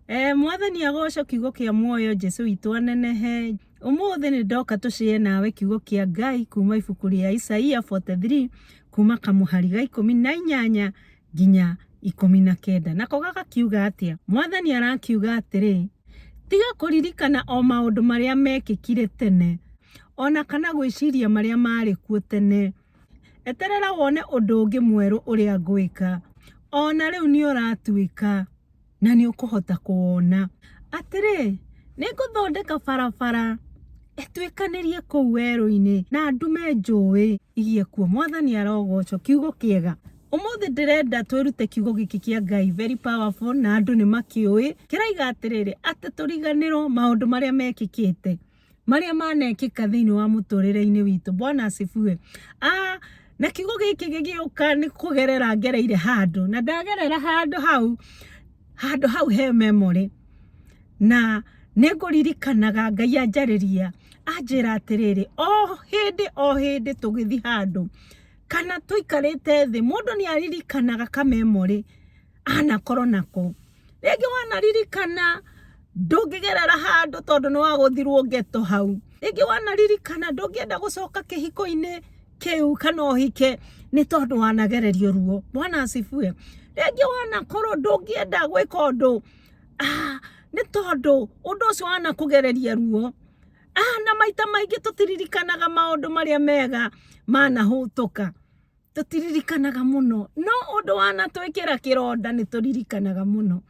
Mwathani agocwo kiugo kĩa muoyo Jesu witũ anenehe. Ũmũthĩ nĩ ndoka tũcĩe nawe kiugo kĩa Ngai kuma ibuku rĩa Isaia 43 kuma kamũhari ga 18 nginya 19. Nako gagakiuga atĩa? Mwathani arakiuga atĩrĩ, tiga kũririkana o maũndũ marĩa mekĩkire tene, o na kana gwĩciria marĩa maarĩ kuo tene. Eterera wone ũndũ ũngĩ mwerũ ũrĩa ngwĩka. O na rĩu nĩ ũratuĩka na nĩ ũkũhota kũwona. Atĩrĩ, nĩ ngũthondeka barabara ĩtuĩkanĩrie kũu werũ-inĩ na ndume njũĩ igĩe kuo. Mwathani arogocwo. Kiugo kĩega. Ũmũthĩ ndĩrenda twĩrute kiugo gĩkĩ kĩa Ngai very powerful na andũ nĩ makĩũĩ. Kĩraiga atĩrĩrĩ, atĩ tũriganĩrwo maũndũ marĩa mekĩkĩte. Marĩa manekĩka thĩinĩ wa mũtũrĩre-inĩ witũ. Bwana asifiwe. Ah, na kiugo gĩkĩ gĩgĩũka nĩ kũgerera ngereire handũ na ndagerera handũ hau, handũ hau he memory na nĩ ngũririkanaga Ngai anjarĩria anjĩra atĩrĩrĩ, o hĩndĩ o hĩndĩ tũgĩthiĩ handũ kana tũikarĩte thĩ, mũndũ nĩ aririkanaga ka memory anakorwo nako. Rĩngĩ wanaririkana ndũngĩgerera handũ tondũ nĩ wagũthirwo ngeto hau. Rĩngĩ wanaririkana ndũngĩenda gũcoka kĩhiko-inĩ kĩu kana ũhike nĩ tondũ wanagererio ruo. Bwana asifiwe. Rĩngĩ wanakorwo ndũngĩenda gwĩka ũndũ nĩ tondũ ũndũ ũcio wanakũgereria ruo. Na maita maingĩ tũtiririkanaga maũndũ marĩa mega manahũtũka. Tũtiririkanaga mũno, no ũndũ wanatwĩkĩra kĩronda nĩ tũririkanaga mũno,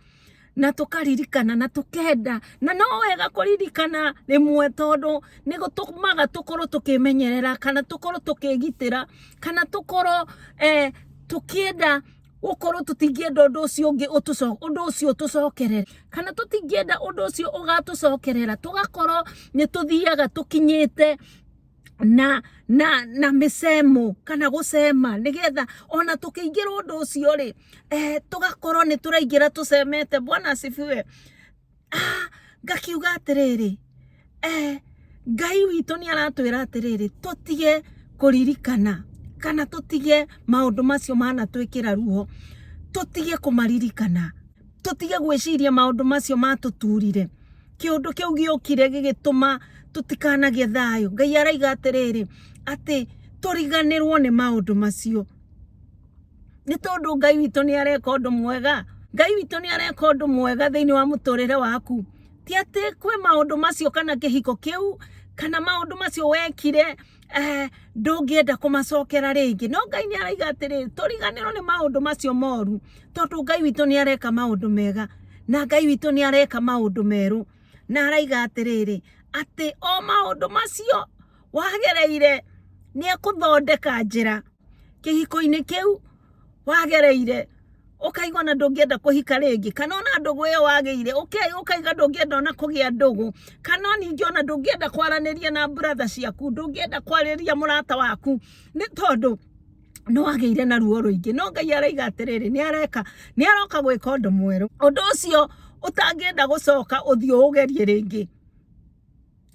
na tũkaririkana na tũkenda, na no wega kũririkana rĩmwe tondũ nĩ gũtũmaga tũkorwo tũkĩmenyerera kana tũkorwo tũkĩgitĩra, kana tũkorwo tũkĩenda gũkorwo tũtingĩenda ũndũ ũcio ũngĩ ũndũ ũcio ũtũcokerere, kana tũtingĩenda ũndũ ũcio ũgatũcokerera, tũgakorwo nĩ tũthiaga tũkinyĩte na na na mĩcemo kana gũcema nĩgetha ona tũkĩingĩra ũndũ ũcio rĩ, tũgakorwo nĩ tũraingĩra tũcemete. Bwana asifiwe. Ngakiuga atĩrĩrĩ, Ngai witũ nĩ aratwĩra atĩrĩrĩ, tũtige kũririkana kana tũtige maũndũ macio manatwĩkĩra ruo, tũtige kũmaririkana, tũtige gwĩciria maũndũ macio matũturire. Kĩũndũ kĩu gĩokire gĩgĩtũma tũtikanagĩe thayũ. Ngai araiga atĩrĩrĩ, atĩ tũriganĩrwo nĩ maũndũ macio. Nĩ tondũ Ngai witũ nĩ areka ũndũ mwega. Ngai witũ nĩ areka ũndũ mwega thĩinĩ wa mũtũrĩre waku. Ti atĩ kwĩ maũndũ macio kana kĩhiko kĩu kana maũndũ macio wekire ndũngĩenda kũmacokera rĩngĩ. No Ngai nĩ araiga atĩrĩrĩ, tũriganĩrwo nĩ maũndũ macio moru, tondũ Ngai witũ nĩ areka maũndũ mega, na Ngai witũ nĩ areka maũndũ merũ. Na araiga atĩrĩrĩ, atĩ o maũndũ macio wagereire nĩ ekũthondeka njĩra kĩhiko-inĩ kĩu wagereire, ũkaigua ona ndũngĩenda kũhika rĩngĩ, kana ona ndũgũ ĩyo wagĩire ũkaiga ndũngĩenda ona kũgĩa ndũgũ, kana ningĩ ona ndũngĩenda kwaranĩria na brother ciaku, ndũngĩenda kwarĩria mũrata waku, nĩ tondũ nĩ wagĩire na ruo rũingĩ. No Ngai araiga atĩrĩrĩ, nĩ areka, nĩ aroka gwĩka ũndũ mwerũ, ũndũ ũcio ũtangĩenda gũcoka ũthiĩ ũgerie rĩngĩ.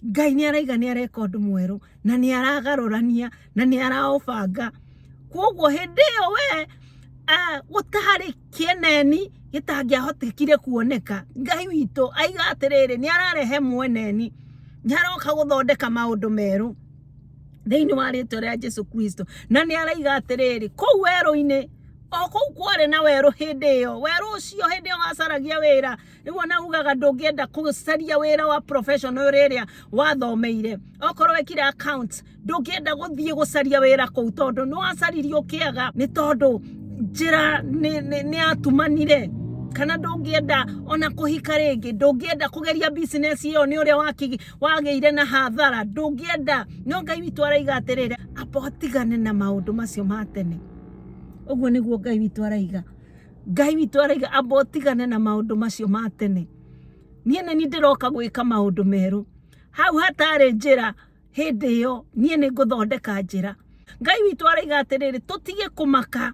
Ngai nĩ araiga nĩ areka ũndũ mwerũ na nĩ aragarũrania na nĩ araũbanga. Koguo hĩndĩ ĩyo we gũtarĩ kĩeneni gĩtangĩahotekire kuoneka, Ngai witũ aiga atĩrĩrĩ, nĩ ararehe mweneni, nĩ aroka gũthondeka maũndũ merũ thĩinĩ wa rĩtwa rĩa Jesu Kristo. Na nĩ araiga atĩrĩrĩ, kũu werũ-inĩ, o kũu kwarĩ na werũ hĩndĩ ĩyo, werũ ũcio hĩndĩ ĩyo wacaragia wĩra, Rĩu ona ugaga ndũngĩenda gũcaria wĩra wa professional ĩrĩa wathomeire, okorwo wekire accounts ndũngĩenda gũthiĩ gũcaria wĩra kũu tondũ nĩ wacaririe ũkĩaga, nĩ tondũ njĩra nĩ yatumanire. Kana ndũngĩenda ona kũhika rĩngĩ, ndũngĩenda kũgeria business ĩyo nĩ ũrĩa wagĩire na hathara, ndũngĩenda. No Ngai witũ araiga atĩrĩrĩ, amba ũtigane na maũndũ macio ma tene. Ũguo nĩguo Ngai witũ araiga. Ngai witũ araiga amba ũtigane na maũndũ macio ma tene. Niĩ nĩ niĩ ndĩroka gwĩka maũndũ merũ. Hau hatarĩ njĩra hĩndĩ ĩyo niĩ nĩ ngũthondeka njĩra. Ngai witũ araiga atĩrĩrĩ, tũtige kũmaka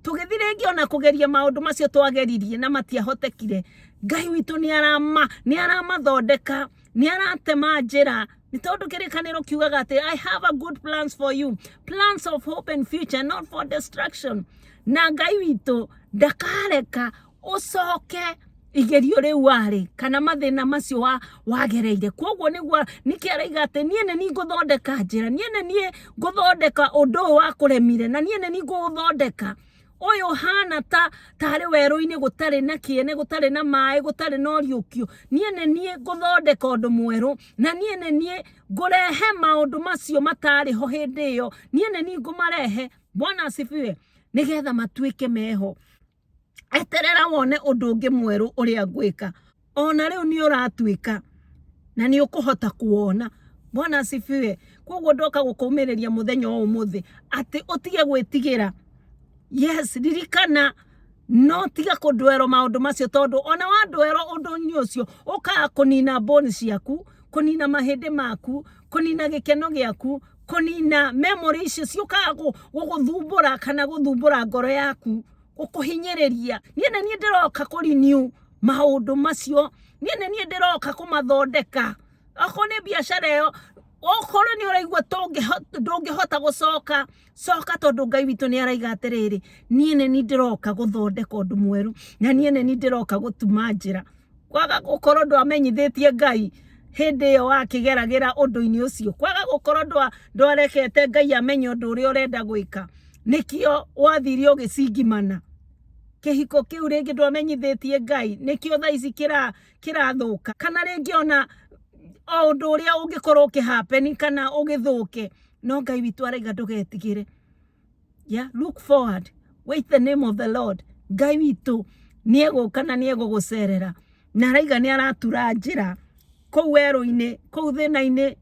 tũgĩthiĩ rĩngĩ ona kũgeria maũndũ macio twageririe na matiahotekire. Ngai witũ nĩ aramathondeka, nĩ aratema njĩra, nĩ tondũ kĩrĩkanĩro kiugaga atĩ I have a good plans for you, plans of hope and future, not for destruction. Na Ngai witũ ndakareka ũcoke Igerio rĩu warĩ kana mathĩna macio wa wagereire. Koguo nĩguo nĩkĩo araiga atĩ niĩ nĩ niĩ ngũthondeka njĩra, niĩ nĩ niĩ ngũthondeka ũndũ ũyũ wakũremire, na niĩ nĩ niĩ ngũũthondeka. Ũyũ ũhana ta tarĩ werũ-inĩ gũtarĩ na kĩene, gũtarĩ na maĩ, gũtarĩ na ũriũkio. Niĩ nĩ niĩ ngũthondeka ũndũ mwerũ, na niĩ nĩ niĩ ngũrehe maũndũ macio matarĩ ho hĩndĩ ĩyo. Niĩ nĩ niĩ ngũmarehe. Bwana asifiwe. Nĩgetha matuĩke meho. Eterera wone ũndũ ũngĩ mwerũ ũrĩa ngwĩka. Ona rĩu nĩ ũratuĩka na nĩ ũkũhota kuwona. Bwana asifiwe. Koguo ndoka gũkũmĩrĩria mũthenya wa ũmũthĩ atĩ ũtige gwĩtigĩra. Yes, ririkana no tiga kũndwero maũndũ macio tondũ ona wandwero ũndũ-inĩ ũcio ũkaga kũnina bone ciaku, kũnina mahĩndĩ maku, kũnina gĩkeno gĩaku, kũnina memory icio ciũkaga gũgũthumbũra kana gũthumbũra ngoro yaku. Gũkũhinyĩrĩria. Niĩ nĩ niĩ ndĩroka kũ renew maũndũ macio, niĩ nĩ niĩ ndĩroka kũmathondeka. Okorwo nĩ biacara ĩyo, okorwo nĩ ũraigua ndũngĩhota gũcoka, coka tondũ Ngai witũ nĩ araiga atĩrĩrĩ, niĩ nĩ niĩ ndĩroka gũthondeka ũndũ mwerũ, na niĩ nĩ niĩ ndĩroka gũtuma njĩra. Kwaga gũkorwo ndwamenyithĩtie Ngai hĩndĩ ĩyo wakĩgeragĩra ũndũ-inĩ ũcio, kwaga gũkorwo ndwarekete Ngai amenye ũndũ ũrĩa ũrenda gwĩka, nĩkĩo wathire ũgĩcingimana. Kĩhiko kĩu rĩngĩ ndwamenyithĩtie Ngai, nĩkĩo thaa ici kĩrathũka. Kana rĩngĩ ona o ũndũ ũrĩa ũngĩkorwo ũkĩ happen kana ũgĩthũke, no Ngai witũ arauga ndũgetigĩre. Yeah, look forward, wait the name of the Lord. Ngai witũ nĩ egũka na nĩ egũgũcerera, na araiga nĩ aratura njĩra kũu werũ-inĩ, kũu thĩna-inĩ,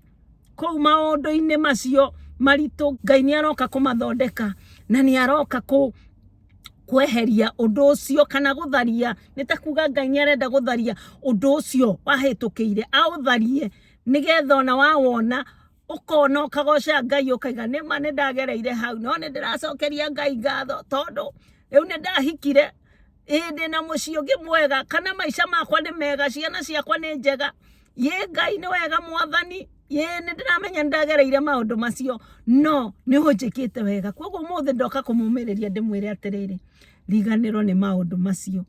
kũu maũndũ-inĩ macio maritũ. Ngai nĩ aroka kũmathondeka na nĩ aroka kũ kweheria ũndũ ũcio kana gũtharia. Nĩ ta kuga Ngai nĩ arenda gũtharia ũndũ ũcio wahĩtũkĩire, aũtharie nĩgetha ona wawona ũkona ũkagoca Ngai ũkaiga nĩma nĩ ndagereire hau no nĩ ndĩracokeria Ngai ngatho tondũ rĩu nĩ ndahikire, ĩĩ ndĩna mũciĩ ũngĩ mwega kana maica makwa nĩ mega, ciana ciakwa nĩ njega, ĩ Ngai nĩ wega mwathani, ĩ nĩ ndĩramenya nĩ ndagereire maũndũ macio no nĩ ũnjĩkĩte wega. Koguo ũmũthĩ ndoka kũmũmĩrĩria ndĩmwĩre atĩrĩrĩ, riganĩrwo nĩ maũndũ macio.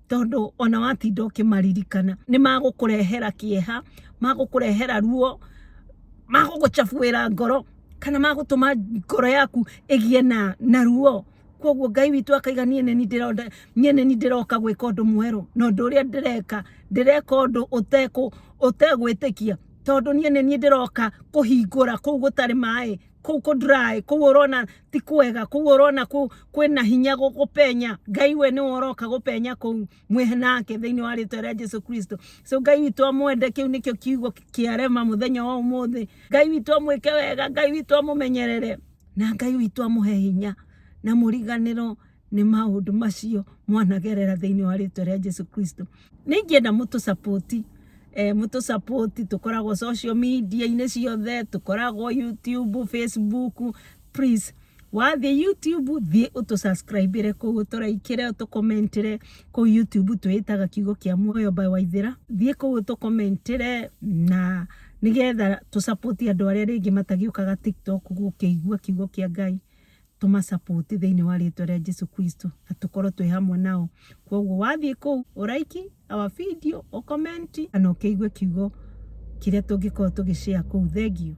Tondũ ona watinda ũkĩmaririkana nĩ magũkũrehera kĩeha, magũkũrehera ruo, magũgũchabuĩra ngoro kana magũtũma ngoro yaku ĩgĩe na ruo. Koguo Ngai witũ akaiga niĩ nĩ niĩ ndĩroka gwĩka ũndũ mwerũ, na ũndũ ũrĩa ndĩreka, ndĩreka ũndũ ũtegwĩtĩkia, tondũ niĩ nĩ niĩ ndĩroka kũhingũra kũu gũtarĩ maĩ. Kũu kũ dry, kũu ũrona ti kwega, kũu ũrona kwĩna hinya gũpenya, Ngai we nĩwe ũroka gũpenya kũu mwĩ nake thĩinĩ wa rĩtwa rĩa Jesu Kristo. So Ngai witũ amwende, kĩu nĩkĩo kiugo kĩa rema mũthenya wa ũmũthĩ. Ngai witũ amwĩke wega, Ngai witũ amũmenyerere, na Ngai witũ amũhe hinya na mũriganĩro nĩ maũndũ macio mwanagerera thĩinĩ wa rĩtwa rĩa Jesu Kristo. Nĩ ingĩenda mũtũ support, mũtũ support, tũkoragwo social media-inĩ ciothe, tũkoragwo YouTube, Facebook, please wathiĩ YouTube thiĩ ũtũ subscribe ĩre kũu, ũtũraikĩre, ũtũkomentĩre kũu YouTube twĩtaga Kiugo kĩa Muoyo by Waithĩra. Thiĩ kũu ũtũkomentĩre na nĩgetha tũ support andũ arĩa rĩngĩ matagĩũkaga TikTok gũkĩigua kiugo kĩa Ngai. Tũma support thĩinĩ wa rĩtwa rĩa Jesu Kristo na tũkorwo twĩ hamwe nao. Koguo wathiĩ kũu ũ like our video, ũ comment kana ũkĩigue kiugo kĩrĩa tũngĩkorwo tũgĩ share kũu. Thengiũ.